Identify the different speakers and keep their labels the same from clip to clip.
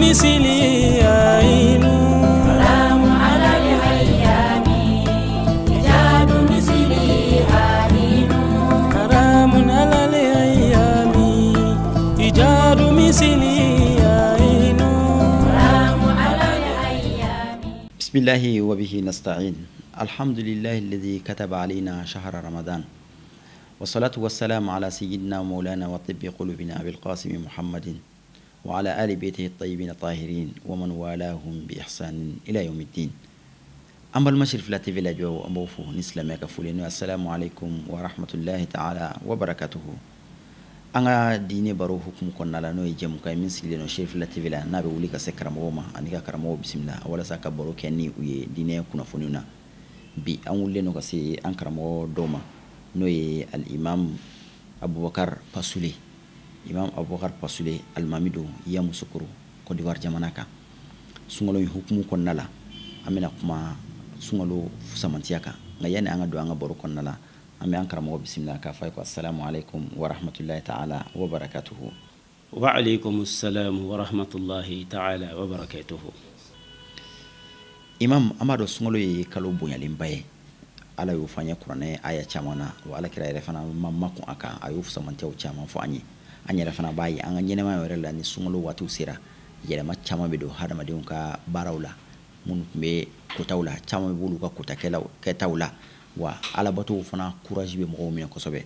Speaker 1: مثلي عين
Speaker 2: حرام على الأيام إيجاد مثلي عين
Speaker 1: حرام على الأيام إيجاد مثلي عين
Speaker 2: حرام على الأيام.
Speaker 3: بسم الله وبه نستعين. الحمد لله الذي كتب علينا شهر رمضان، والصلاة والسلام على سيدنا مولانا وطب قلوبنا أبي القاسم محمد وعلى آل بيته الطيبين الطاهرين ومن والاهم بإحسان إلى يوم الدين. أما المشرف لا تفي لا جو أموفو نسلم يكفولين. السلام عليكم ورحمة الله تعالى وبركاته. An diinɛ baro hukumu kɔnɔna la, n'o ye jɛmukan ye min sigilen don Cherifila TV la, n'a bɛ wuli ka se karamɔgɔw ma ani ka karamɔgɔw bisimila walasa ka baro kɛ ni u ye diinɛ kunnafoniw na. Bi an wulilen don ka se an karamɔgɔ dɔw ma, n'o ye al-imam Abubakar Pasule. Imam Abubakar Pasule, alimami don Yamoussoukro, Côte d'Ivoire jamana kan. Sunkalo in hukumu kɔnɔna la, an bɛna kuma sunkalo fusamantiya kan. Nka yanni an ka don an ka baro kɔnɔna la, an bɛ an karamɔgɔ bisimila k'a fɔ a ye ko assalamu alaikum wa rahmatullahi ta'ala wa barakatuhu.
Speaker 4: Wa alaikum assalam wa rahmatullahi ta'ala wa barakatuhu.
Speaker 3: Imam, an b'a dɔn sunkalo ye kalo bonyalenba ye. Ala y'o fɔ an ye kuranɛ aya caman na, wa Ala kira yɛrɛ fana ma makun a kan, a y'o fusamantiyaw caman fɔ an ye. An yɛrɛ fana b'a ye an ka ɲɛnɛmaya yɛrɛ la, ni sunkalo waatiw sera, yɛlɛma caman bɛ don hadamadenw ka baaraw la. Minnu tun bɛ kotaw la, caman bɛ b'olu ka kota kɛtaw la, wa alabatow fana courage bɛ mɔgɔw minɛ kosɛbɛ.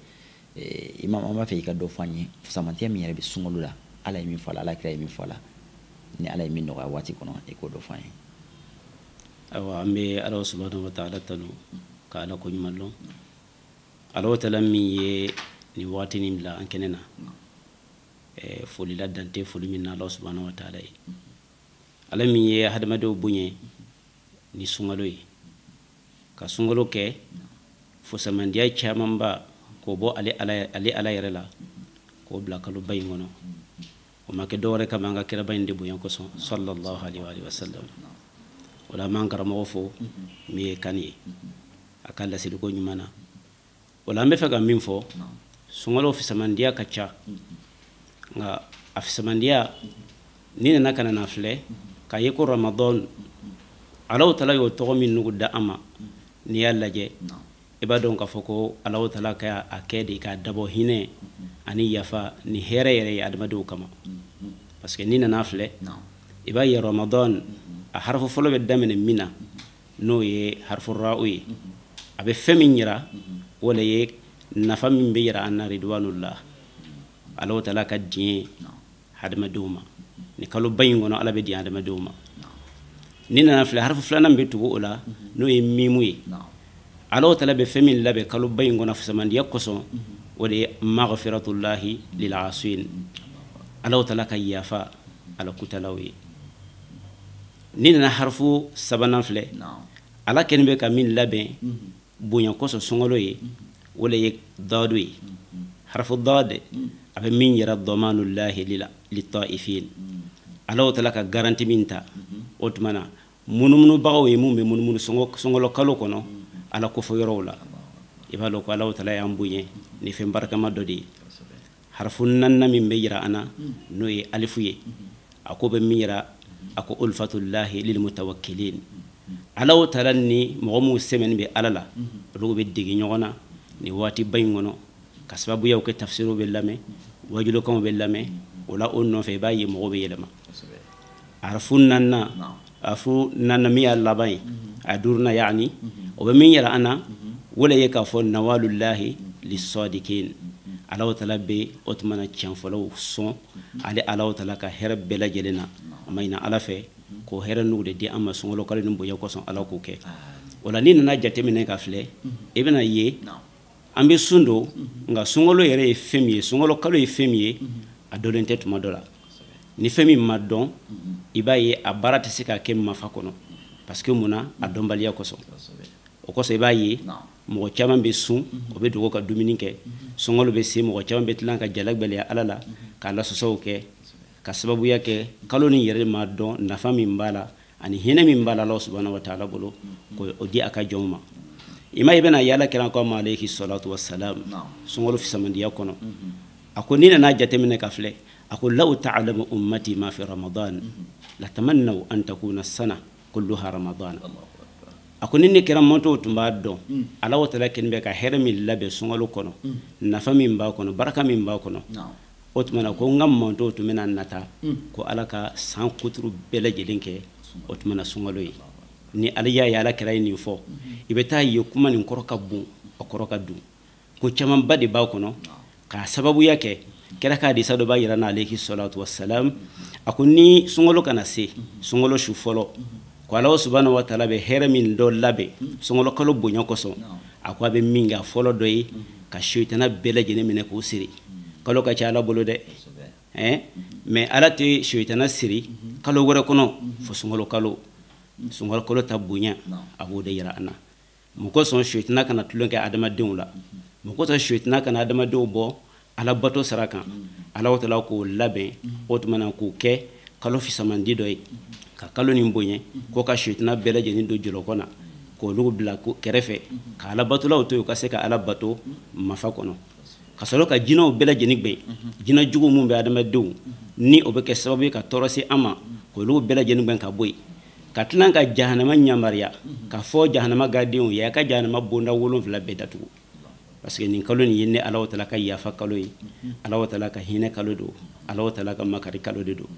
Speaker 3: Imam, an b'a fɛ i ka dɔ fɔ an ye fusamantiya min yɛrɛ bɛ sunkalo la, Ala ye min fɔ a la, Ala kira ye min fɔ a la, ni Ala ye min nɔgɔya waati kɔnɔ, i k'o dɔ fɔ an ye.
Speaker 4: Ayiwa, an bɛ Ala subahanahu wa ta'ala tanu ka Ala ko ɲuman dɔn. Ala ta'ala min ye nin waati nin bila an kɛnɛ na, foli la dan tɛ foli min na Ala subahanahu wa ta'ala ye. Ala min ye hadamadenw bonya ni sunkalo ye, ka sunkalo kɛ fusamandiya camanba k'o bɔ ale Ala yɛrɛ la k'o bila kaloba in kɔnɔ. O ma kɛ dɔwɛrɛ kama, an ka kiraba in de bonya kosɔn, sallallahu alaihi wa sallam. O la an b'an karamɔgɔ fo min ye kan ye a ka laseliko ɲuman na. O la an bɛ fɛ ka min fɔ, sunkalo fisamandiya ka ca, nka a fisamandiya ni nana ka na filɛ k'a ye ko Ramadan, Alahu taala y'o tɔgɔ min nugu da an ma, n'i y'a lajɛ i b'a dɔn k'a fɔ ko Alahu taala ka a kɛ de k'a dabɔ hinɛ ani yafa ni hɛrɛ yɛrɛ ye adamadenw kama. Parce que n'i nana filɛ, i b'a ye Ramadan a harafu fɔlɔ bɛ daminɛ min na, n'o ye harafu ra'u ye, a bɛ fɛn min yira, o le ye nafa min bɛ yira an na, ridwanullah, Alahu taala ka diɲɛ hadamadenw ma. Ni kaloba in kɔnɔ, Ala bɛ diɲɛ hadamadenw ma. Ni nana filɛ, harafu filanan bɛ tugu o la, n'o ye mimu ye. Alahu taala bɛ fɛn min labɛn kaloba in kɔnɔ fusamandiya kosɔn, o de ye maghfiratullahi lil asin, Alahu taala ka yafa ala kutalaw ye. Ni nana harafu sabanan filɛ, Ala kɛlen bɛ ka min labɛn bonya kosɔn sunkalo ye, o de ye dadu ye. Harafu dad a bɛ min yira damanullahi litaifin, Alahu taala ka garanti min ta o tuma na munumunubagaw ye, mun bɛ munumunu sunkalo kalo kɔnɔ Ala kofɔ yɔrɔw la, i b'a dɔn ko Alahu taala y'an bonya ni fɛn barikama dɔ de ye. Harafu naaninan min bɛ yira an na, n'o ye alifu ye, a ko bɛ min yira, a ko ulfatullahi lilmutawakkilin, Alahu taala ni mɔgɔ minnu sɛmɛni bɛ Ala la, olu bɛ dege ɲɔgɔn na nin waatiba in kɔnɔ, ka sababuyaw kɛ tafsiriw bɛ lamɛn, wajulukanw bɛ lamɛn. O la o nɔfɛ i b'a ye mɔgɔw bɛ yɛlɛma. Harafu naaninan, harafu naaninan min y'a laban ye, a duurunan yaani, o bɛ min yira an na, o le ye k'a fɔ nawalullahi lisadikin, Alahu taala bɛ o tuma na tiɲɛfɔlaw sɔn ale Alahu taala ka hɛrɛ bɛɛ lajɛlen na. A ma ɲini Ala fɛ k'o hɛrɛ nugu de di an ma sunkalo kalo ni bonya kosɔn, Ala k'o kɛ. O la n'i nana jateminɛ ka filɛ, i bɛna ye an bɛ sun don, nka sunkalo yɛrɛ ye fɛn min ye, sunkalo kalo ye fɛn min ye, a dɔnnen tɛ tuma dɔ la. Ni fɛn min ma dɔn, i b'a ye a baara tɛ se ka kɛ mafa kɔnɔ, parce que mun na, a dɔnbaliya kosɔn. O kosɔn i b'a ye mɔgɔ caman bɛ sun, o bɛ dogo ka dumuni kɛ. Sunkalo bɛ se, mɔgɔ caman bɛ tila ka jala gwɛlɛya Ala la k'a lasɔsɔw kɛ, ka sababuya kɛ kalo nin yɛrɛ ma dɔn nafa min b'a la ani hinɛ min b'a la Ala subahanahu wa taala bolo k'o di a ka jɔnw ma. I ma i bɛna yala kira ko ma alayhi salatu wassalam, sunkalo fisamandiya kɔnɔ, a ko n'i nana jateminɛ ka filɛ, a ko law ta'lamu ummati ma fi ramadan. Latamannaw an takuna sana kulluha ramadana. A ko ni ne kira mantɔw tun b'a dɔn Ala taala kɛlen bɛ ka hɛrɛ min labɛn sunkalo kɔnɔ, nafa min b'a kɔnɔ, baraka min b'a kɔnɔ, o tuma na ko n ka mantɔw tun bɛna nata ko Ala ka san kuturu bɛɛ lajɛlen kɛ o tuma na sunkalo ye. Ni Ala y'a ye Ala kira ye nin fɔ, i bɛ taa ye kuma nin kɔrɔ ka bon, a kɔrɔ ka dun, ko camanba de b'a kɔnɔ. K'a sababuya kɛ kira ka hadisa dɔ b'a yira na alayhi salatu wassalam, a ko ni sunkalo kana se, sunkalo su fɔlɔ, ko Ala subhanahu wa ta'ala bɛ hɛrɛ min dɔ labɛn sunkalo kalo bonya kosɔn, a ko a bɛ min kɛ a fɔlɔ dɔ ye ka seyitana bɛɛ lajɛlen minɛ k'o siri. Kalo ka ca Ala bolo dɛ, mais Ala tɛ seyitana siri kalo wɛrɛ kɔnɔ fo sunkalo kalo. Sunkalo kalo ta bonya a b'o de yira an na. Mun kosɔn seyitana kana tulon kɛ adamadenw la, mun kosɔn seyitana kana adamadenw bɔ Ala bato sara kan, Ala taala k'o labɛn o tuma na k'o kɛ kalo fisamandi dɔ ye, ka kalo nin bonya, ko ka seyitana bɛɛ lajɛlen don jɔlɔkɔ na, k'olu bila kɛrɛfɛ, ka Ala batolaw to yen u ka se ka Ala bato mafa kɔnɔ, ka sɔrɔ ka jinɛw bɛɛ lajɛlen gɛn, jinɛ jugu mun bɛ adamadenw ni o bɛ kɛ sababu ye ka tɔɔrɔ se an ma, k'olu bɛɛ lajɛlen gɛn ka bɔ yen, ka tila ka jahanama ɲamariya ka fɔ jahanama gardienw ye a ka jahanama bonda 7 bɛɛ datugu. Parce que nin kalo nin ye ne Ala taala ka yafa kalo ye, Ala taala ka hinɛ kalo don, Ala taala ka makari kalo de don.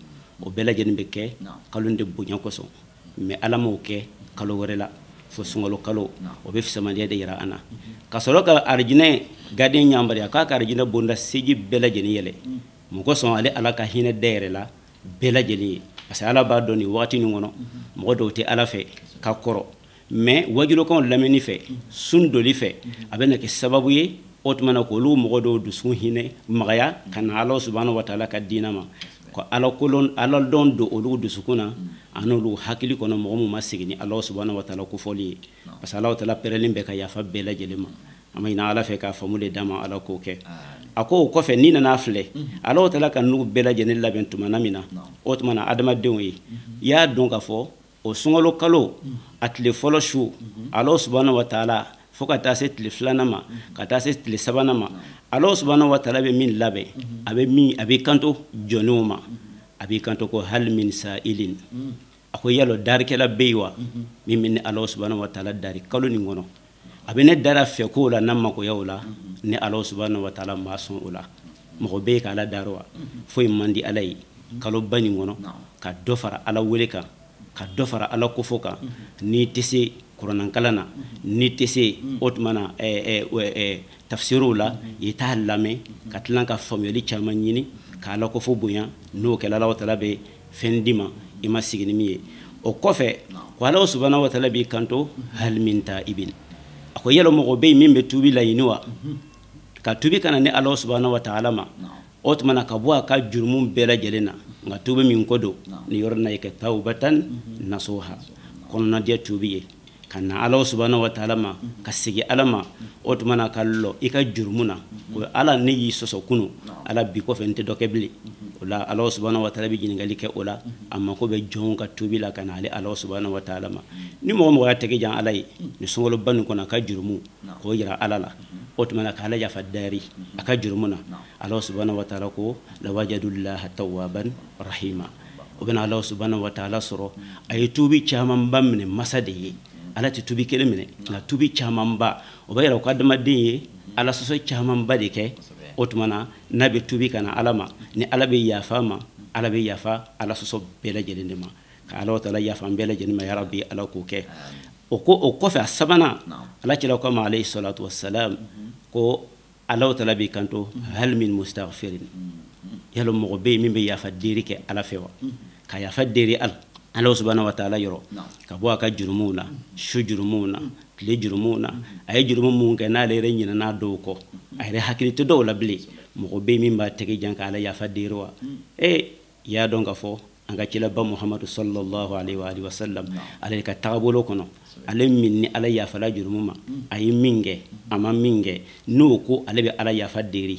Speaker 4: O bɛɛ lajɛlen bɛ kɛ kalo de bonya kosɔn, mais Ala m'o kɛ kalo wɛrɛ la fo sunkalo kalo, o bɛ fisamadiya de yira an na. Ka sɔrɔ ka arijinɛ gardien ɲamariya k'a ka arijinɛ bonda seji bɛɛ lajɛlen yɛlɛ. Mun kosɔn ale Ala ka hinɛ dayɛlɛ la bɛɛ lajɛlen ye, parce que Ala b'a dɔn nin waati nin kɔnɔ mɔgɔ dɔw tɛ Ala fɛ ka kɔrɔ, mais wajulokanw lamɛnni fɛ, sun doli fɛ, a bɛ na kɛ sababu ye o tuma na k'olu mɔgɔ dɔw dusukun hinɛ magaya ka na Ala subhanahu wa ta'ala ka diinɛ ma, ko Ala kolon Ala dɔn don olu dusukun na a n'olu hakili kɔnɔ, mɔgɔ mun ma segin ni Ala subhanahu wa ta'ala kofɔli ye, parce que Ala taala pɛrɛlen bɛ ka yafa bɛɛ lajɛlen ma. An ma ɲini Ala fɛ k'a faamu de d'a ma, Ala k'o kɛ. A ko o kɔfɛ n'i nana filɛ Ala taala ka n'u bɛɛ lajɛlen labɛn tuma min na, o tuma na adamadenw ye i y'a dɔn k'a fɔ o sunkalo kalo a tile fɔlɔ su Ala subhanahu wa ta'ala fo ka taa se tile filanan ma, ka taa se tile sabanan ma, Ala subhanahu wa ta'ala bɛ min labɛn, a bɛ min a b'i kanto jɔnniw ma, a b'i kanto ko hal min sa'ilin, a ko yala daarikɛla bɛ yen wa min bɛ ne Ala subhanahu wa ta'ala dari kalo nin kɔnɔ, a bɛ ne dara fɛ kow la n'a makoyaw la, ni Ala subhanahu wa ta'ala ma sɔn o la, mɔgɔ bɛ yen ka Ala dari wa? Foyi man di Ala ye kalo ba nin kɔnɔ ka dɔ fara Ala wele kan, ka dɔ fara Ala kofɔ kan. N'i tɛ se kuranɛkalan na, n'i tɛ se o tuma na tafsiriw la, i t'a lamɛn ka tila ka faamuyali caman ɲini ka Ala kofɔ bonya, n'o kɛla Ala taala bɛ fɛn d'i ma i ma sigi ni min ye. O kɔfɛ ko Ala subhanahu wa ta'ala b'i kanto hal min ta'ibin, a ko yala mɔgɔ bɛ yen min bɛ tuubi laɲini wa, ka tuubi ka na ni Ala subhanahu wa ta'ala ma, o tuma na ka bɔ a ka jurumu bɛɛ lajɛlen na, nka tuubi min ko don ni yɔrɔ na ye kɛ tawbatan nasuha, kɔnɔnajɛ tuubi ye ka na Ala subhanahu wa ta'ala ma, ka segin Ala ma, o tuma na ka lɔ i ka jurumu na, ko Ala ne y'i sɔsɔ kunu, Ala bi kɔfɛ n tɛ dɔ kɛ bilen. O la Ala subhanahu wa ta'ala bɛ ɲininkali kɛ o la, a mako bɛ jɔnw ka tuubi la ka na ale Ala subhanahu wa ta'ala ma. Ni mɔgɔ mɔgɔ y'a tɛgɛ jan Ala ye ni sunkaloba nin kɔnɔ a ka jurumu k'o yira Ala la, o tuma na k'Ala yafa dari a ka jurumu na, Ala subhanahu wa ta'ala ko lawajadullaha tawwaban rahima, o bɛna Ala subhanahu wa ta'ala sɔrɔ a ye tuubi camanba minɛ masa de ye. Ala tɛ tuubi kelen minɛ, nka tuubi camanba, o b'a yira ko adamaden ye Ala sɔsɔ camanba de kɛ. O tuma na n'a bɛ tuubi ka na Ala ma, ni Ala bɛ yafa ma, Ala bɛ yafa Ala sɔsɔ bɛɛ lajɛlen de ma, ka Ala taala yafa an bɛɛ lajɛlen ma, ya Rabbi Ala k'o kɛ. O ko o kɔfɛ a sabanan, Ala kira ko ma alayhi salatu wassalam, ko Ala taala b'i kanto hal min mustaghfirin, yala mɔgɔ bɛ yen min bɛ yafa deri kɛ Ala fɛ wa, ka yafa deri Ala subhanahu wa ta'ala yɔrɔ, ka bɔ a ka jurumuw na, su jurumuw na, tile jurumuw na, a ye jurumu mun kɛ n'ale yɛrɛ ɲinɛna dɔw kɔ, a yɛrɛ hakili tɛ dɔw la bilen, mɔgɔ bɛ yen min b'a tɛgɛ jan ka Ala yafa deri wa? I y'a dɔn k'a fɔ an ka cilaba Muhamadu sallallahu alaihi wa alihi wa sallam, ale ka tagabolo kɔnɔ, ale min ni Ala yafala jurumu ma, a ye min kɛ, a ma min kɛ, n'o ko ale bɛ Ala yafa deri.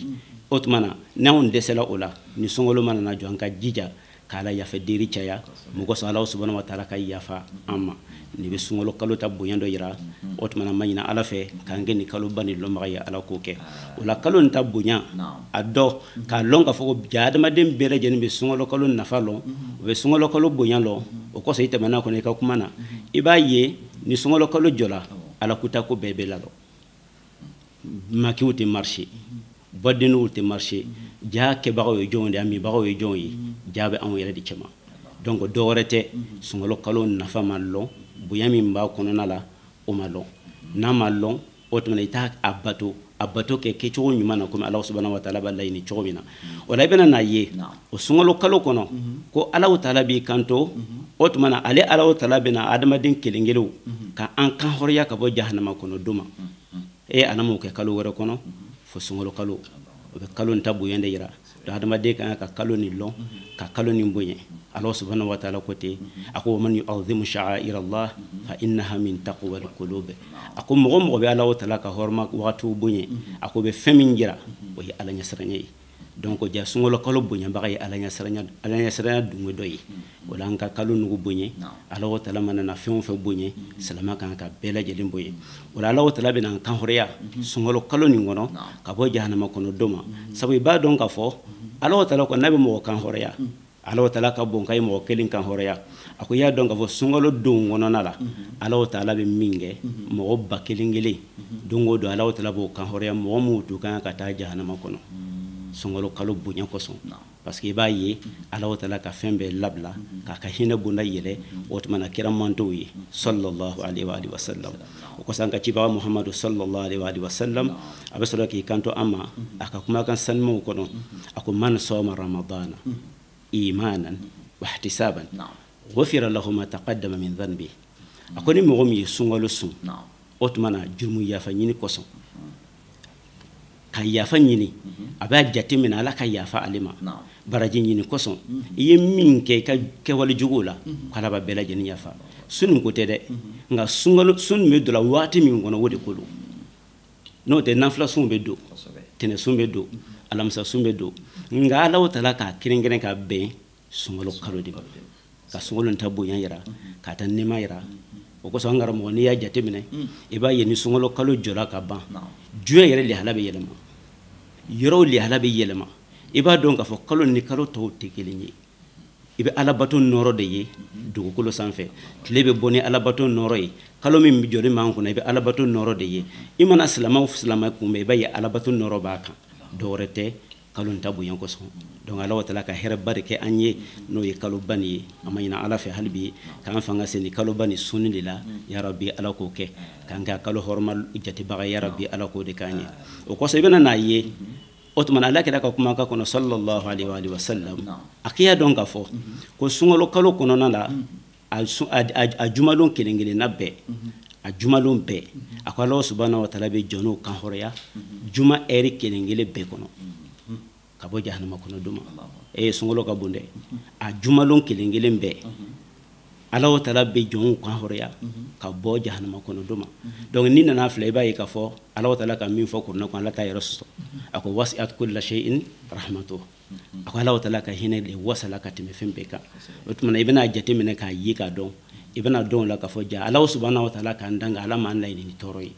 Speaker 4: O tuma na n'anw dɛsɛla o la, ni sunkalo mana na jɔ, an ka jija K'ala yafa deri caya mɔgɔ sɔn Ala subhanahu wa ta'ala ka yafa an ma nin bɛ sunkalo kalo ta bonya dɔ yira o tuma na ma ɲini Ala fɛ k'an kɛ nin kaloba nin lɔnbaga ye Ala k'o kɛ o la kalo nin ta bonya a dɔ k'a lɔn k'a fɔ ko ja adamaden bɛɛ lajɛlen bɛ sunkalo kalo nafa lɔn u bɛ sunkalo kalo bonya lɔn o kosɔn i tɛmɛna kɔnɔ i ka kuma na i b'a ye ni sunkalo kalo jɔra Ala kuta ko bɛɛ bɛ lalɔ makiw tɛ marché badenw tɛ marché ja kɛbagaw ye jɔnw de ye a minbagaw ye jɔnw ye ja bɛ anw yɛrɛ de cɛma donc dɔ wɛrɛ tɛ sunkalo kalo nafa ma lɔn bonya min b'a kɔnɔna la o ma lɔn n'a ma lɔn o tuma i t'a a bato kɛ kɛcogo ɲuman na komi Ala subhanahu wa ta'ala b'a laɲini cogo min na o la i bɛna n'a ye o sunkalo kalo kɔnɔ ko Ala ta'ala b'i kanto o tuma na ale Ala ta'ala bɛna adamaden kelen kelenw ka an kan hɔrɔnya ka bɔ jahanama kɔnɔ don ma e Ala m'o kɛ kalo wɛrɛ kɔnɔ fo sunkalo kalo o bɛ kalo in ta bonya de yira donc adamaden ka kan ka kalo nin lɔn ka kalo nin bonya Ala subhanahu wa ta'ala ko ten a ko man yu'azzimu sha'a'ira Allah fa innaha min taqwal qulub a ko mɔgɔ mɔgɔ bɛ Ala ta'ala ka hɔrɔma wagatiw bonya a ko bɛ fɛn min jira o ye Ala ɲɛsiranya ye donc ja sunkalo kalo bonyabaga ye Ala ɲɛsiranya dunge dɔ ye o la an ka kalo nugu bonya Ala ta'ala mana na fɛn o fɛn bonya silama kan ka bɛɛ lajɛlen bonya o la Ala ta'ala bɛna an kan hɔrɔnya sunkalo kalo nin kɔnɔ ka bɔ jahanama kɔnɔ don ma sabu i b'a dɔn k'a fɔ Ala ta'ala ko n'a bɛ mɔgɔ kan hɔrɔnya Ala ta'ala ka bon k'a ye mɔgɔ kelen kan hɔrɔnya a ko i y'a dɔn k'a fɔ sunkalo don kɔnɔna la Ala ta'ala bɛ min kɛ mɔgɔ ba kelen kelen don o don Ala ta'ala b'o kan hɔrɔnya mɔgɔ minnu tun kan ka taa jahanama kɔnɔ sunkalo kalo bonya kosɔn parce que i b'a ye Ala ta'ala ka fɛn bɛɛ labila k'a ka hinɛ bonda yɛlɛ o tuma na kira mantow ye sallallahu alaihi wa alihi wa sallam o kosɔn an ka cibaga Muhamadu sallallahu alaihi wa alihi wa sallam a bɛ sɔrɔ k'i kanto an ma a ka kumakan sanumaw kɔnɔ a ko man soma ramadana imanan wa ihtisaban ghufira lahu ma taqaddama min dhanbi a ko ni mɔgɔ min ye sunkalo sun o tuma na jurumu yafa ɲini kosɔn ka yafa ɲini a b'a jate minɛ Ala ka yafa ale ma baraji ɲini kosɔn i ye min kɛ i ka kɛwale juguw la k'Ala b'a bɛɛ lajɛlen yafa sun ko tɛ dɛ nka sunkalo sun bɛ don la waati min kɔnɔ o de ko don n'o tɛ nafila sun bɛ don tɛnɛ sun bɛ don alamisa sun bɛ don nka Ala ta'ala k'a kɛrɛnkɛrɛn ka bɛn sunkalo kalo de ma ka sunkalo ta bonya yira k'a ta nɛɛma yira o kosɔn an karamɔgɔ n'i y'a jateminɛ i b'a ye ni sunkalo kalo jɔra ka ban diɲɛ yɛrɛ lihala bɛ yɛlɛma yɔrɔw lihala bɛ yɛlɛma i b'a dɔn k'a fɔ kalo ni kalo tɔw tɛ kelen ye i bɛ alabato nɔrɔ de ye dugukolo sanfɛ tile bɛ bɔ ni alabato nɔrɔ ye kalo min jɔlen b'an kunna i bɛ alabato nɔrɔ de ye i mana silamɛ o silamɛ kunbɛn i b'a ye alabato nɔrɔ b'a kan dɔwɛrɛ tɛ kalo in ta bonya kosɔn donc Ala ta'ala ka hɛrɛba de kɛ an ye n'o ye kaloba nin ye an ma ɲinɛ Ala fɛ hali bi k'an fanga se nin kaloba nin sunni de la ya Rabbi Ala k'o kɛ k'an kɛ kalo hɔrɔma jatebaga ya Rabbi Ala k'o de k'an ye o kosɔn i bɛna n'a ye o tuma na Ala kira ka kumakan kɔnɔ sallallahu alaihi wa sallam a k'i y'a dɔn k'a fɔ ko sunkalo kalo kɔnɔna la a jumalon kelen kelenna bɛɛ a jumalon bɛɛ a ko Ala subhanahu wa ta'ala bɛ jɔnw kan hɔrɔnya juma ɛri kelen kelen bɛɛ kɔnɔ ka bɔ jahanama kɔnɔ don ma e sunkalo ka bon dɛ a jumalon kelen kelen bɛɛ Ala ta'ala bɛ jɔnw kan hɔrɔnya ka bɔ jahanama kɔnɔ don ma donc n'i nana filɛ i b'a ye k'a fɔ Ala ta'ala ka min fɔ kuranɛ kɔnɔ Ala t'a yɛrɛ sɔsɔ a ko wasi'at kulla shay'in rahmatuhu a ko Ala ta'ala ka hinɛ de wasala ka tɛmɛ fɛn bɛɛ kan o tuma na i bɛna jateminɛ k'a ye k'a dɔn i bɛna dɔn o la k'a fɔ ja Ala subhanahu wa ta'ala k'an dan Ala m'an laɲini ni tɔɔrɔ ye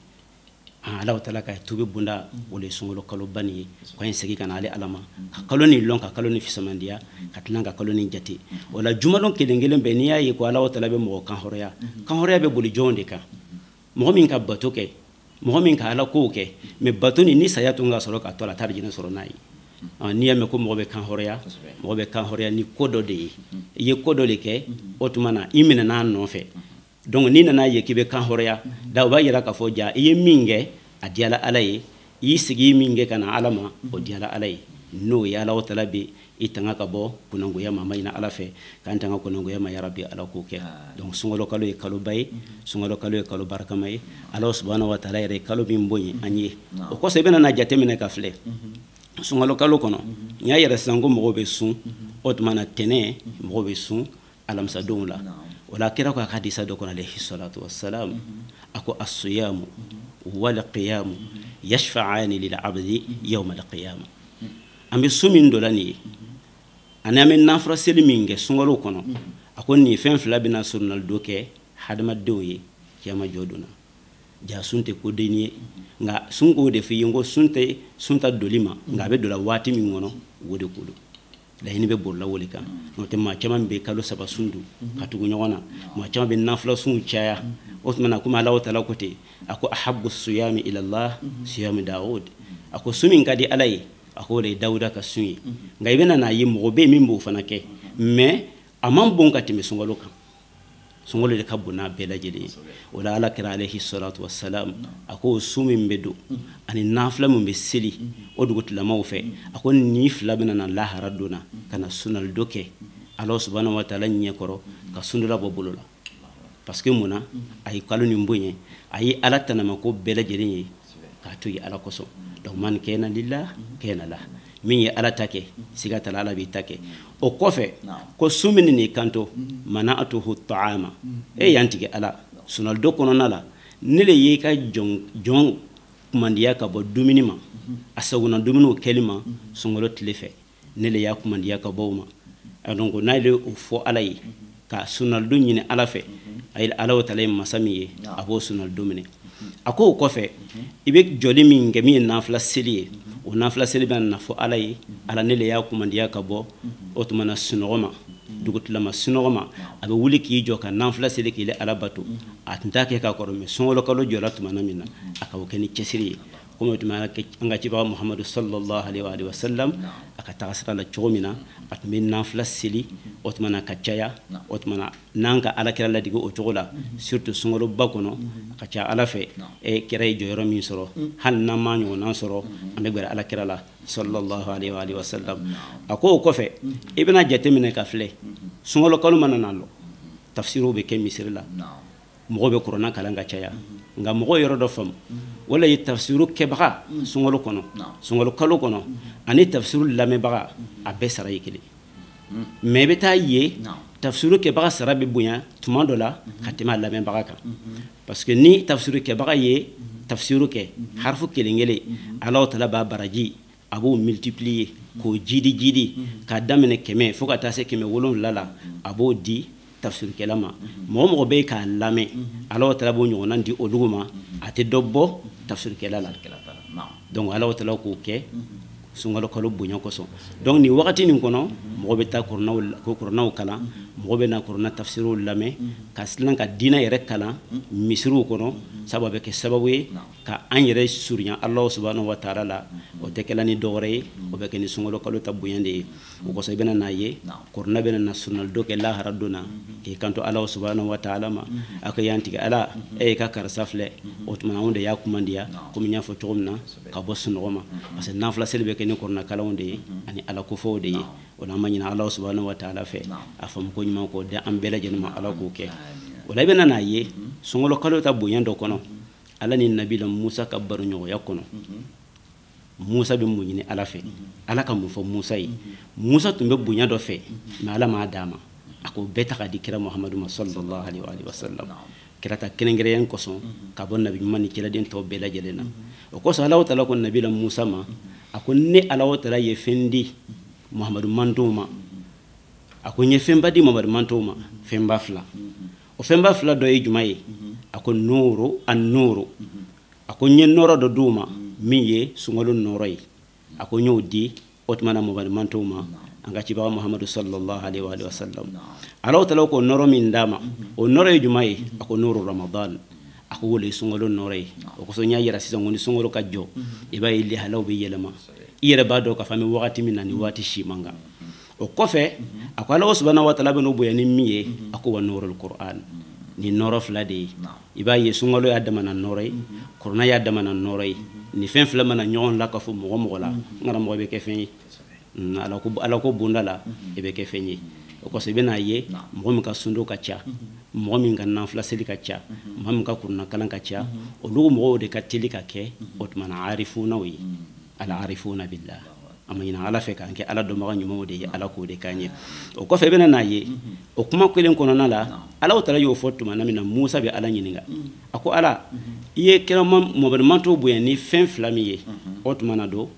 Speaker 4: Ala ta'ala ka tubi bonda o le sunkalo kaloba nin ye ko an ye segin ka na ale Ala ma ka kalo nin lɔn ka kalo nin fisamandiya ka tila ka kalo nin jate o la jumalon kelen kelen bɛɛ n'i y'a ye ko Ala ta'ala bɛ mɔgɔ kan hɔrɔnya kan hɔrɔnya bɛ boli jɔnw de kan mɔgɔ min ka bato kɛ mɔgɔ min ka Ala kow kɛ mais bato nin ni saya tun ka sɔrɔ ka to a la a t'a jinɛ sɔrɔ n'a ye n'i y'a mɛn ko mɔgɔ bɛ kan hɔrɔnya mɔgɔ bɛ kan hɔrɔnya ni ko dɔ de ye i ye ko dɔ de kɛ o tuma na i minɛna a nɔfɛ donc n'i nana ye k'i bɛ kan hɔrɔnya da o b'a yira k'a fɔ ja i ye min kɛ a diyala Ala ye i y'i sigi min kɛ ka na Ala ma o diyala Ala ye n'o ye Ala ta'ala bɛ i tanga ka bɔ kunnangoya ma ma ɲini Ala fɛ k'an tanga kunnangoya ma ya Rabbi Ala k'o kɛ donc sunkalo kalo ye kaloba ye sunkalo kalo ye kalo barikama ye Ala subhanahu wa ta'ala yɛrɛ ye kalo min bonya an ye o kosɔn i bɛna na jateminɛ ka filɛ sunkalo kalo kɔnɔ n y'a yɛrɛ sisan ko mɔgɔw bɛ sun o tuma na tɛnɛn mɔgɔw bɛ sun alamisadonw la o la kira ko a ka hadisa dɔ kɔnɔ alayhi salatu wassalam a ko as-siyamu wal qiyamu yashfa'ani lil abdi yawma al qiyamah an bɛ sun min dɔ la nin ye Ani an bɛ nafila seli min kɛ sunkalo kɔnɔ, a ko nin fɛn fila bɛna surunalidon kɛ hadamadenw ye kiyama jɔ don na. Ja sun tɛ ko denni ye, nka sun k'o de f'i ye, n ko sun tɛ sun ta doli ma, nka a bɛ don la waati min kɔnɔ, o de ko don. Laɲini bɛ bolila o de kan. N'o tɛ maa caman bɛ kalo 3 sun dun ka tugu ɲɔgɔn na, maa caman bɛ nafila sunw caya. O tuma na komi Alahu taala ko ten, a ko ahabbu siyami ila Allah siyami Dawud, a ko sun min ka di Ala ye, a ko o de ye Dawuda ka sun ye. Nka i bɛna n'a ye mɔgɔ bɛ yen min b'o fana kɛ, mais a man bon ka tɛmɛ sunkalo kan. Sunkalo de ka bon n'a bɛɛ lajɛlen ye. O la Ala kira alayhi salatu wassalam, a ko sun min bɛ don ani nafila min bɛ seli o dugutilamaw fɛ, a ko nin fila bɛna na lahara don na ka na sunalidon kɛ Ala subahanahu wa taala ɲɛkɔrɔ ka sundala bɔ bolo la. Parce que mun na, a ye kalo nin bonya, a ye Ala tanamako bɛɛ lajɛlen ye k'a to yen Ala kosɔn. Donc man kana lillah kana lah, min ye Ala ta kɛ, siga t'a la Ala b'i ta kɛ. O kɔfɛ ko sun min n'i kanto mana'atuhu ta'ama, e y'an tigɛ Ala sunalidon kɔnɔna la, ne le y'i ka jɔn kumandiya ka bɔ dumuni ma, a sagona dumuniw kɛli ma sunkalo tile fɛ, ne le y'a kumandiya ka bɔ o ma. Donc n'a ye o fɔ Ala ye ka sunalidon ɲini Ala fɛ, a ye Ala taala ye masa min ye, a b'o sunalidon minɛ. A ko o kɔfɛ i bɛ jɔli min kɛ min ye nafila seli ye, o nafila seli bɛ na fɔ Ala ye, Ala ne le y'a kumandiya ka bɔ o tuma na sunɔgɔ ma, dugutilama sunɔgɔ ma, a bɛ wuli k'i jɔ ka nafila seli k'i le Ala bato. A tun t'a kɛ k'a kɔrɔ, mais sunkalo kalo jɔra tuma min na, a ka o kɛ ni cɛsiri ye. Komi o tuma an ka cibaga Muhamadu sallallahu alaihi wa sallam, a ka taga sira la cogo min na, a tun bɛ nafila seli o tuma na ka caya. O tuma na n'an ka Ala kira ladege o cogo la, surtout sunkaloba kɔnɔ, a ka ca Ala fɛ e kira ye jɔyɔrɔ min sɔrɔ, hali n'an m'a ɲɔgɔnna sɔrɔ, an bɛ gbɛrɛ Ala kira la sallallahu alaihi wa sallam. A ko o kɔfɛ i bɛna jateminɛ ka filɛ, sunkalo kalo mana na lɔ, tafsiriw bɛ kɛ misiri la, mɔgɔw bɛ kuranna kalan ka caya. Nka mɔgɔw yɔrɔ dɔ faamu, wala ye tafsiru kɛbaga sunkalo kɔnɔ, sunkalo kalo kɔnɔ, ani tafsiru lamɛnbaga, a bɛɛ sara ye kelen. Mais i bɛ taa ye tafsiru kɛbaga sara bɛ bonya tuma dɔ la ka tɛmɛ a lamɛnbaga kan. Parce que ni tafsiru kɛbaga ye tafsiru kɛ harifu kelen kelen, Alahu taala b'a baraji, a b'o multiplier k'o jidi jidi k'a daminɛ 100 fo ka taa se 700 la, a b'o di tafsirikɛla ma. Mɔgɔ mɔgɔ bɛ k'a lamɛn, Alahu taala b'o ɲɔgɔnna di olu ma, a tɛ dɔ bɔ tafsirikɛla la. Donc Alahu taala k'o kɛ sunkalo kalo bonya kosɔn. Donc nin wagati nin kɔnɔ, mɔgɔ bɛ taa kurannaw kalan, mɔgɔ bɛ na kuranna tafsiriw lamɛn, ka silan ka diinɛ yɛrɛ kalan misiriw kɔnɔ, sabu a bɛ kɛ sababu ye ka an yɛrɛ surunya Alahu subahanahu wa taala la. O tɛ kɛla ni dɔwɛrɛ ye, o bɛ kɛ ni sunkalo kalo ta bonya de ye. O kosɔn i bɛna n'a ye kuranna bɛna na sunalidon kɛ lahara don na, k'i kanto Alahu subahanahu wa taala ma, a ko y'an tigɛ Ala, e y'i ka karisa filɛ, o tuma anw de y'a kumandiya komi n y'a fɔ cogo min na, ka bɔ sunɔgɔ ma. Parce que nafila seli bɛ kɛ ni kuranna kalanw de ye ani Ala kofɔw de ye. O la an ma ɲini Alahu subahanahu wa taala fɛ a faamu ko ɲuman k'o di an bɛɛ lajɛlen ma, Ala k'o kɛ. O la i bɛna n'a ye sunkalo kalo ta bonya dɔ kɔnɔ, Ala ni nabila Musa ka baroɲɔgɔnya kɔnɔ, Musa bɛ mun ɲini Ala fɛ, Ala ka mun fɔ Musa ye. Musa tun bɛ bonya dɔ fɛ, mais Ala m'a d'a ma, a k'o bɛɛ ta k'a di kira Muhamadu ma sallallahu alaihi wa sallam. Kira ta kɛrɛnkɛrɛnya kosɔn ka bɔ nabi ɲuman ni kiraden tɔw bɛɛ lajɛlen na. O kosɔn Alahu taala ko nabila Musa ma, a ko ne Alahu taala ye fɛn di Muhamadu mantonw ma, a ko n ye fɛnba di Muhamadu mantonw ma, fɛnba fila. O fɛnba fila dɔ ye jumɛn ye? A ko nuru an-nuru, a ko n ye nɔɔrɔ dɔ d'u ma min ye sunkalo nɔɔrɔ ye, a ko n y'o di o tuma na Muhamadu mantonw ma, an ka cibaga Muhamadu sallallahu alaihi wa sallam. Alahu taala ko nɔɔrɔ min d'a ma, o nɔɔrɔ ye jumɛn ye? A ko nuru Ramadan, a ko o de ye sunkalo nɔɔrɔ ye. O kosɔn n y'a yira sisan ko ni sunkalo ka jɔ, i b'a ye lihalaw bɛ yɛlɛma, i yɛrɛ b'a dɔn k'a fɔ an bɛ wagati min na ni waati si man kan. O kɔfɛ a ko Alahu subahanahu wa taala bɛ n'o bonya ni min ye, a ko wa nurul Qur'an. Ni nɔɔrɔ fila de ye. I b'a ye sunkalo y'a damana nɔɔrɔ ye, kuranna y'a damana nɔɔrɔ ye. Nin fɛn fila mana ɲɔgɔn la ka fɔ mɔgɔ mɔgɔ la, n karamɔgɔ bɛ kɛ fɛn ye. Ala ko bonda la, i bɛ kɛ fɛn ye. O kosɔn i bɛna ye mɔgɔ min ka sundo ka ca, mɔgɔ min ka nafila seli ka ca, mɔgɔ min ka kuranna kalan ka ca, olu mɔgɔw de ka teli ka kɛ o tuma na arifunaw ye. Al arifuna billah. An ma ɲinɛ Ala fɛ k'an kɛ Ala dɔnbaga ɲumanw de ye, Ala k'o de k'an ye. O kɔfɛ i bɛna n'a ye o kuma kelen kɔnɔna la, Alahu taala y'o fɔ tuma min na Musa bɛ Ala ɲininka, a ko Ala, i ye kira Muhamadu mantonw bonya ni fɛn fila min ye, o tuma na don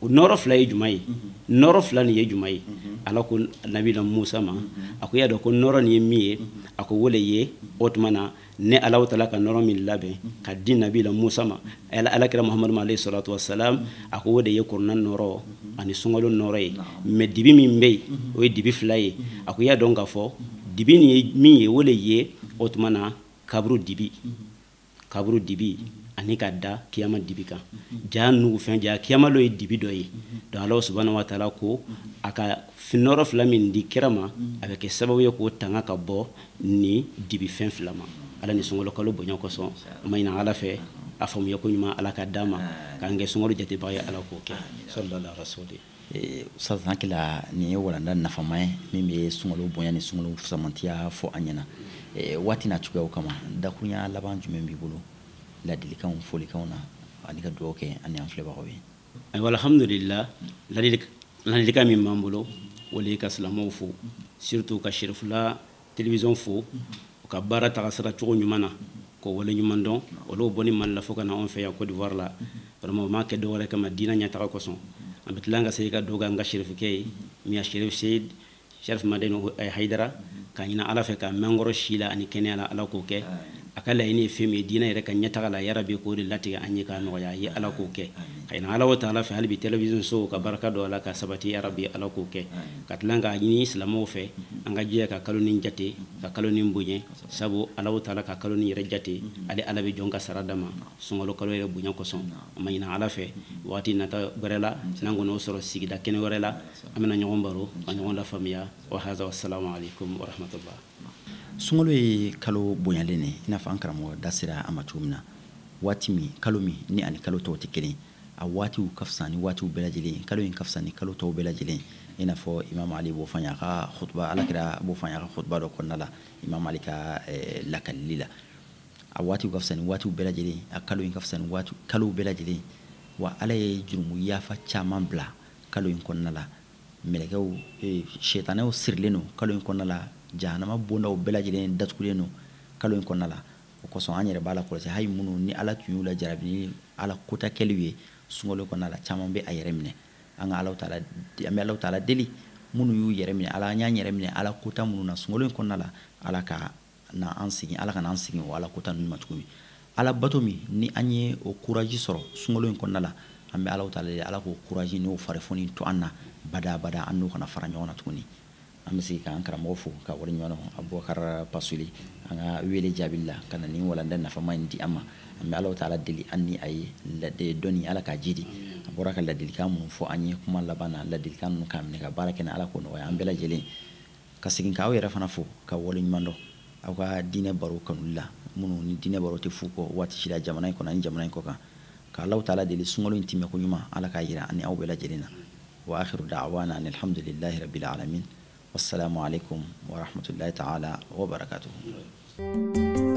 Speaker 4: Nɔɔrɔ fila ye jumɛn ye? Nɔɔrɔ fila nin ye jumɛn ye? Ala ko nabila Musa ma, a ko i y'a dɔn ko nɔɔrɔ nin ye min ye, a ko o le ye o tuma na ne Alahu taala ka nɔɔrɔ min labɛn ka di nabila Musa ma, alakira Muhamadu ma alayhi salatu wasalam, a ko o de ye kurana nɔɔrɔ ani sunkalo nɔɔrɔ ye. Mais dibi min bɛ yen, o ye dibi fila ye. A ko i y'a dɔn k'a fɔ dibi nin ye min ye, o le ye o tuma na kaburu dibi, kaburu dibi ani ka da kiyama dibi kan. Ja nugufɛn, ja kiyama dɔ ye dibi dɔ ye. Donc Ala subahana wa taala ko a ka nɔɔrɔ fila min di kira ma, a bɛ kɛ sababu ye k'o tanga ka bɔ ni dibi fɛn fila ma. Ala ni sunkalo kalo bonya kosɔn, an ma ɲini Ala fɛ a faamuya ko ɲuman Ala ka d'a ma, k'an kɛ sunkalo jatebaga ye, Ala k'o kɛ. Sallallahu alaihi wa sallam.
Speaker 3: Ustaz, hakili la nin ye walanda nafama ye min bɛ sunkalo bonya ni sunkalo fisamantiya fɔ an ɲɛna. Waati n'a cogoyaw kama, dakurunya laban jumɛn b'i bolo ladilikanw, folikanw na ani ka dugawu kɛ ani an filɛbagaw ye?
Speaker 4: Ayiwa, alhamdulillah, ladilikan min b'an bolo o le ye ka silamɛw fo, surtout ka Cherifula télévision fo, u ka baara taga sira cogo ɲuman na, k'o wale ɲuman dɔn. Olu bɔ ni Mali la fo ka na anw fɛ yan Côte d'Ivoire la, vraiment u m'a kɛ dɔwɛrɛ kama diinɛ ɲɛtaga kosɔn. An bɛ tila ka segin ka dugawu kɛ an ka Cherifukɛ ye min ye Cherif Seyid Cherif Madani Hayidara, k'a ɲini Ala fɛ ka mɛn kɔrɔ si la ani kɛnɛya la, Ala k'o kɛ. A ka laɲini ye fɛn min ye diinɛ yɛrɛ ka ɲɛtaga la, yarabi k'o de latigɛ an ye k'a nɔgɔya a ye, Ala k'o kɛ. Ka ɲini Ala taala fɛ hali bi télévision so ka barika don a la ka sabati, yarabi Ala k'o kɛ. Ka tila k'a ɲini silamɛw fɛ an ka jɛ ka kalo nin jate, ka kalo nin bonya, sabu Ala taala ka kalo nin yɛrɛ jate, ale Ala bɛ jɔn ka sara d'a ma sunkalo kalo yɛrɛ bonya kosɔn. An ma ɲini Ala fɛ waati nata wɛrɛ la, n'an kɔni y'o sɔrɔ sigida kɛnɛ wɛrɛ la, an bɛna ɲɔgɔn baro ka ɲɔgɔn lafaamuya. Wa haza, wassalamu alaikum wa rahmatullah.
Speaker 3: Sunkalo ye kalo bonyalen ye, i n'a fɔ an karamɔgɔ da sera a ma cogo min na. Waati min, kalo min ni ani kalo tɔw tɛ kelen, a waatiw ka fisa ni waatiw bɛɛ lajɛlen, kalo in ka fisa ni kalo tɔw bɛɛ lajɛlen. I n'a fɔ Imam Ali b'o fɔ an ye a ka khutba, alakira b'o fɔ an ye a ka khutba dɔ kɔnɔna la, Imam Ali ka lakalili la, a waatiw ka fisa ni waatiw bɛɛ lajɛlen, a kalo in ka fisa ni waati kalow bɛɛ lajɛlen. Wa Ala ye jurumu yafa caman bila kalo in kɔnɔna la. Mɛlɛkɛw, sitanɛw sirilen don kalo in kɔnɔna la, jahanama bondaw bɛɛ lajɛlen datugulen don kalo in kɔnɔna la. O kosɔn an yɛrɛ b'a la kɔlɔsi, hali minnu ni Ala tun y'u lajarabi ni Ala kota kɛliw ye sunkalo kɔnɔna la, caman bɛ a yɛrɛ minɛ. An ka Ala taala, an bɛ Ala taala deli, minnu y'u yɛrɛ minɛ Ala, an y'an yɛrɛ minɛ Ala kota minnu na sunkalo in kɔnɔna la, Ala ka na an segin, Ala ka n'an segin o Ala kota ninnu ma tuguni. Ala bato min ni an ye o courage sɔrɔ sunkalo in kɔnɔna la, an bɛ Ala taala deli, Ala k'o courage n'o farifoni to an na bada bada, an n'o kana fara ɲɔgɔn na tuguni. An bɛ segin k'an karamɔgɔ fo ka waleɲuman dɔn, Abubakar Pasoli, an ka wele jaabi la ka na nin walanda nafama in di an ma. An bɛ Ala taala deli an ni a ye dɔnni Ala k'a jidi. A bɔra ka ladilikan minnu fɔ an ye kuma laban na, ladilikan ninnu k'a minɛ ka baara kɛ ni Ala k'o nɔgɔya an bɛɛ lajɛlen. Ka segin k'aw yɛrɛ fana fo ka waleɲuman dɔn aw ka diinɛ baro kanuli la, minnu ni diinɛ baro tɛ fu kɔ waati si la jamana in kɔnɔ ani jamana in kɔ kan. Ka Ala taala deli sunkalo in timɛ ko ɲuman Ala k'a jira ani aw bɛɛ lajɛlen na. Wa akhiru da'wana alhamdulillahi rabbil alamin. Wassalamu alaikum wa rahmatullahi ta'ala wa barakatuh.